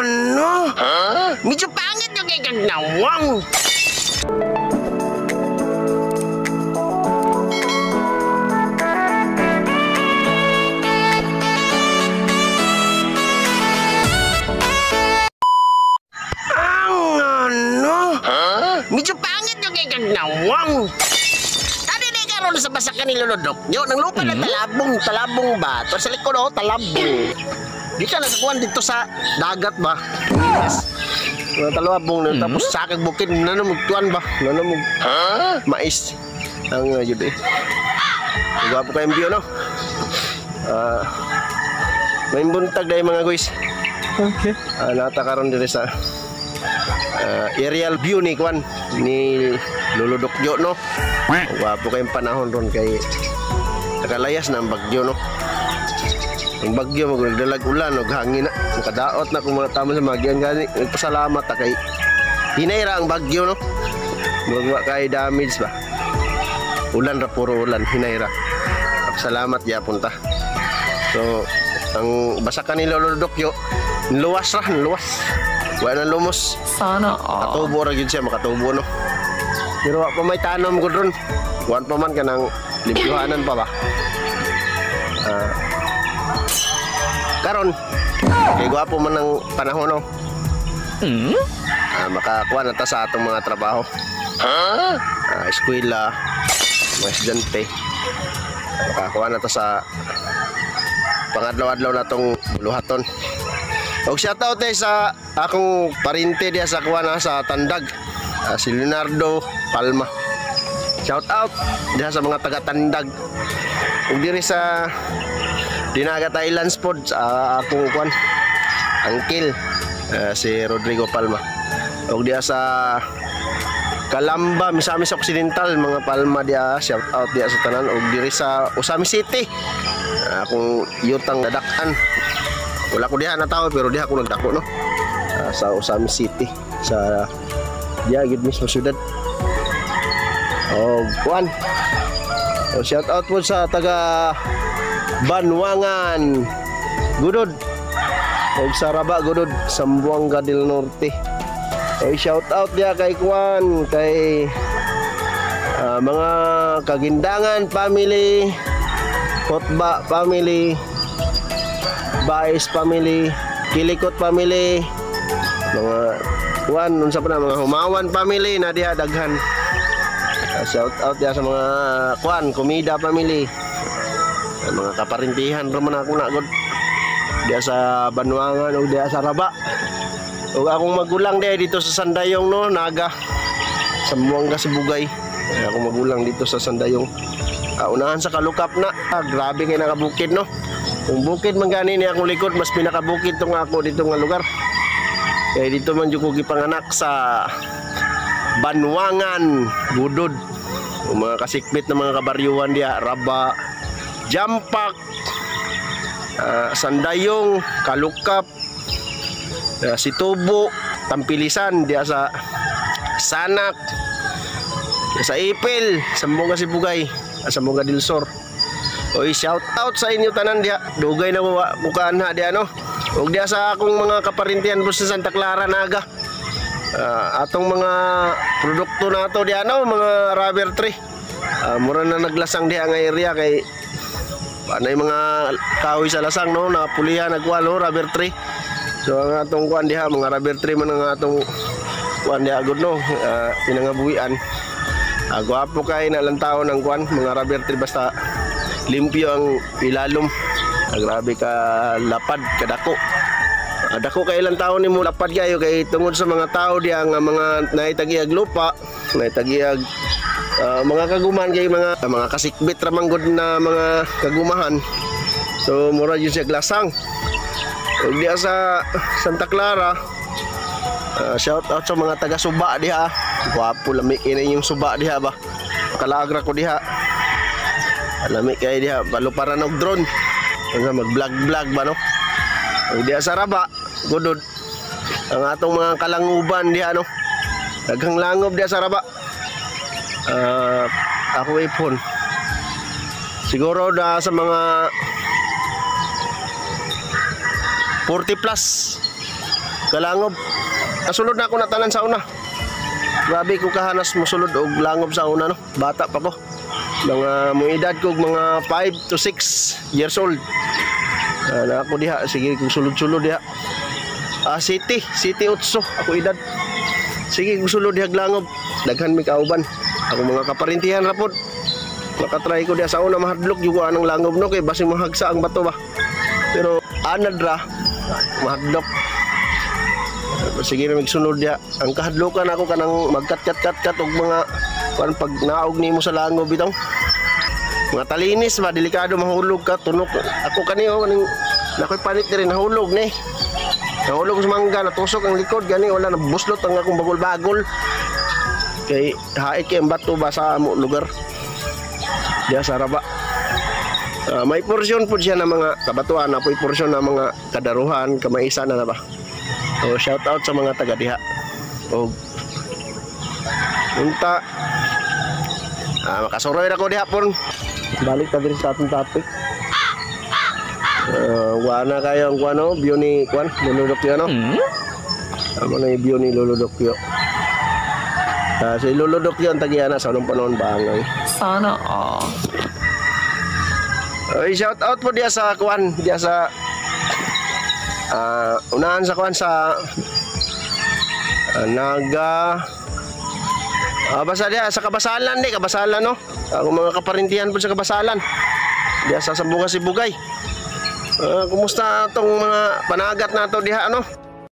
Ano? Medyo pangit yung kay kagnawang. Ang ano? Medyo pangit yung kay kagnawang. Tadi di karon sa basakan ni Lolo Dokyo, nang lupa na talabong, talabong ba? To sa likod oh, talabong. Di ka na sa kuwan dito sa dagat ba? Yes. Mga talabong na tapos sa aking bukid na mugtuan ba? Na mug mais. Ang yun eh. Gwapo kayong view, no? May buntag dahil mga guys. Okay. Nata karon diri sa aerial view ni kuan ni Lolo Dokyo, no? Gwapo kayong panahon ron kay nakalayas na ang bagyo, no? Ang bagyo magdalag ulan og hangin na makadaot na kung mga tama sa magian gani. Nagpasalamat ta kay hinayra ang bagyo, no? Murag wa kay damage ba. Ulan ra, puro ulan, hinayra. Salamat gyapon ta. So ang basakan ni Lolo Dokyo luwas ra, luwas. Wa na lumos. Sana all. Katubo ra gyud siya, makatubo, no. Pero wa pa may tanom gud ron. Kuan pa man kanang limpyohanan pa ba. Karon kay gwapo man ang panahon, no. Makakuha na ta sa atong mga trabaho. Eskwela, mga estudyante. Makakuha na ta sa pangadlaw-adlaw na tong buluhaton. Og shoutout sa akong parente diya sa kuha na sa Tandag, si Leonardo Palma. Shout out diya sa mga taga Tandag. Ug diri sa Dinagat Islands pod sa akong kuan uncle, si Rodrigo Palma. Ug diya sa Calamba, Misamis Occidental, mga Palma diya, shout out diya sa tanan. Ug diri sa Ozamis City, akong yutang nadak-an. Wala ko diha na tao pero diha ko nagdako, no. Sa Ozamis City, sa diha gid mismo syudad. Og kuan. O shout out po sa taga Banwangan, Gudod, og sa Raba, Gudod, Zamboanga del Norte. Oy, shout out diha kay kuan, kay mga Kagindangan family, Kotba family, Baez family, Kilikot family, mga kuan unsa pa na, mga Humawan family na diha daghan. Shout out diha sa mga kuan, Komida family. Mga kaparintihan ra man ako na gud diha sa Banwangan ug diha sa Raba. Ug akong magulang diha dito sa Sandayong, no, Naga, Zamboanga Sibugay. Akong magulang dito sa Sandayong. Unahan sa Kalukap na. Grabe kay nakabukid, no. Kung bukid man gani ni akong likod, mas pinakabukid tong ako dito nga lugar. Kay dito man jud ko gipanganak sa Banwangan, Gudod. Ug mga kasikbit ng mga kabaryuhan diha, Raba, Jampak, Sandayong, Kalukap, Situbo, Tampilisan, diha sa Sanak, diha sa Ipil, Zamboanga Sibugay, Zamboanga del Sur. Oy, shout out sa inyo tanan diha. Dugay na wa kukaan ha diha, no. Ug diha sa akong mga kaparintihan po sa Santa Clara, Naga. Atong mga produkto nato diha, no, mga rubber tree. Mura na naglasang diha nga area kay anay mga kahoy sa lasang, no, na pulihan nagkuan, no, rubber tree. So ang atong kuan diha, mga rubber tree man ang atong kuan diha gud, no, pinangabuhian. Gwapo kay na lang taon ang kuan, mga rubber tree basta limpyo ang ilalom. Grabe ka lapad, kadako. Dako kay ilang taon nimo lapad kayo kay tungod sa mga tao diha nga mga naitagiyag lupa, naitagiyag mga kaguman kay mga kasikbit ra man gud na mga kagumahan. So mura jud siya glasang. Ug diha sa Santa Clara, shout out sa mga taga Suba diha. Gwapo lami kini yung suba diha ba. Kalaagra ko diha. Lami kay diha, baluparan og drone. Nga mag-vlog-vlog ba, no. Ug diha sa Raba, Gudod, ang atong mga kalanguban diha, no. Daghang langob diha sa Raba. Ako ipon. Siguro na sa mga 40 plus Kalangob. Kasulod na ako na tanan sa una. Grabe ko kahanas mosulod og langob sa una, no. Bata pa ko. Mga mo edad ko mga 5 to 6 years old. Na ako diha, sige kung sulod-sulod diha. City 8 ako edad. Sige kung sulod diha langob, daghan mi kauban. Ako mga kaparintihan ra pod. Makatry ko diha sa una, mahadlok jud ko anang langob, no, kay basin mahagsa ang bato ba. Pero anad ra, mahadlok. Sige na magsunod diha. Ang kahadlokan ako kanang magkat-kat-kat-kat og mga kuan pag naog nimo sa langob bitaw. Mga talinis ba, delikado mahulog ka, tunok. Ako kani oh, kaning nakoy panit diri, nahulog ni. Nahulog sa mangga, natusok ang likod gani, wala na buslot ang akong bagol-bagol. Kay hait kay ang bato ba sa amo lugar. Diya sa Raba. May porsyon po siya ng mga kabatuan, na po'y porsyon ng mga kadaruhan, kamaisan na ba. So, shout out sa mga taga diha. Og unta makasuroy ra ko diha pon. Balik ta diri sa atong topic. Wana kayo ang kuano, view ni kuan, Lolo Dokyo, no? Amo na yung view ni Lolo Dokyo. Si Lolo Dokyo ang tagiana sa unang panahon ba ang Sana all. Ay, shout out po diya sa kuan, diya sa unahan sa kuan sa Naga. Basta diya sa Kabasalan di, Kabasalan, no. Ako mga kaparintihan po sa Kabasalan. Diya sa Sambunga Sibugay. Kumusta atong mga panagat nato diha, no?